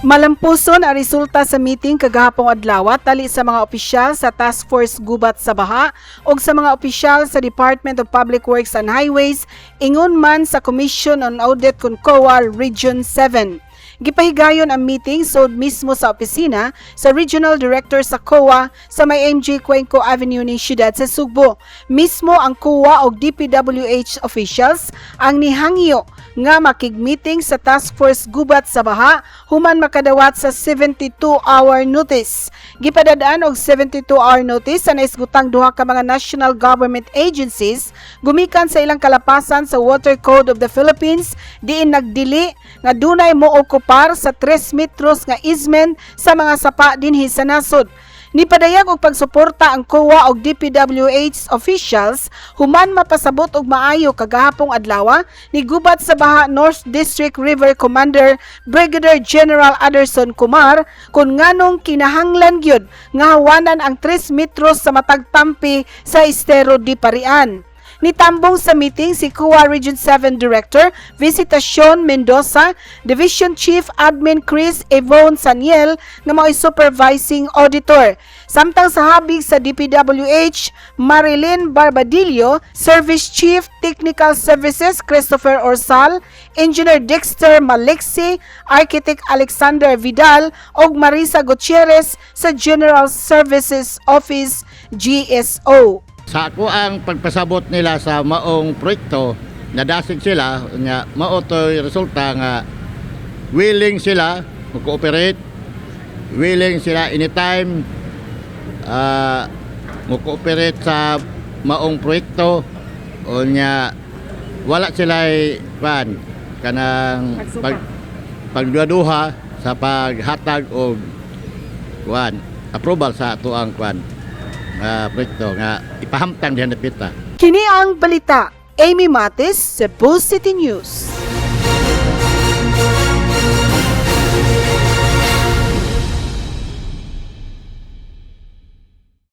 Malampuson ang resulta sa meeting kagahapong adlaw tali sa mga opisyal sa Task Force Gubat sa Baha ug sa mga opisyal sa Department of Public Works and Highways, ingon man sa Commission on Audit kon COA Region 7. Gipahigayon ang meeting sod mismo sa opisina sa Regional Director sa COA sa may MJ Cuenco Avenue ning siyudad sa Sugbo. Mismo ang COA og DPWH officials ang nihangyo nga makig-meeting sa Task Force Gubat sa Baha human makadawat sa 72-hour notice. Gipadadaan og 72-hour notice sa naisgutang duha ka mga national government agencies gumikan sa ilang kalapasan sa Water Code of the Philippines, diin nagdili nga dunay mookupar sa 3 metros nga easement sa mga sapa dinhi sa nasod. Nipadayag og pagsuporta ang COA og DPWH officials human mapasabot og maayo kagahapong adlaw ni Gubat sa Baha North District River Commander Brigadier General Aderson Kumar kung nganong kinahanglan gyud nga hawanan ang 3 metros sa matag tampi sa Estero di Parian. Nitambong sa meeting si COA Region 7 Director Visitacion Mendoza, Division Chief Admin Chris Evon Saniel nga mao'y supervising auditor. Samtang sa habig sa DPWH, Marilyn Barbadillo, Service Chief Technical Services Christopher Orsal, Engineer Dexter Malexi, Architect Alexander Vidal ug Marisa Gutierrez sa General Services Office, GSO. Sa ako ang pagpasabot nila sa maong proyekto, nadasig sila nga mao to'y resulta nga willing sila mo-cooperate, willing sila anytime mo-cooperate sa maong proyekto o nya wala sila pan kanang pagduha sa paghatag og kuan approval sa atoang kuan nga proyekto nga ipahamtang diha dapita. Kini ang balita. Amy Matis, Cebu City News.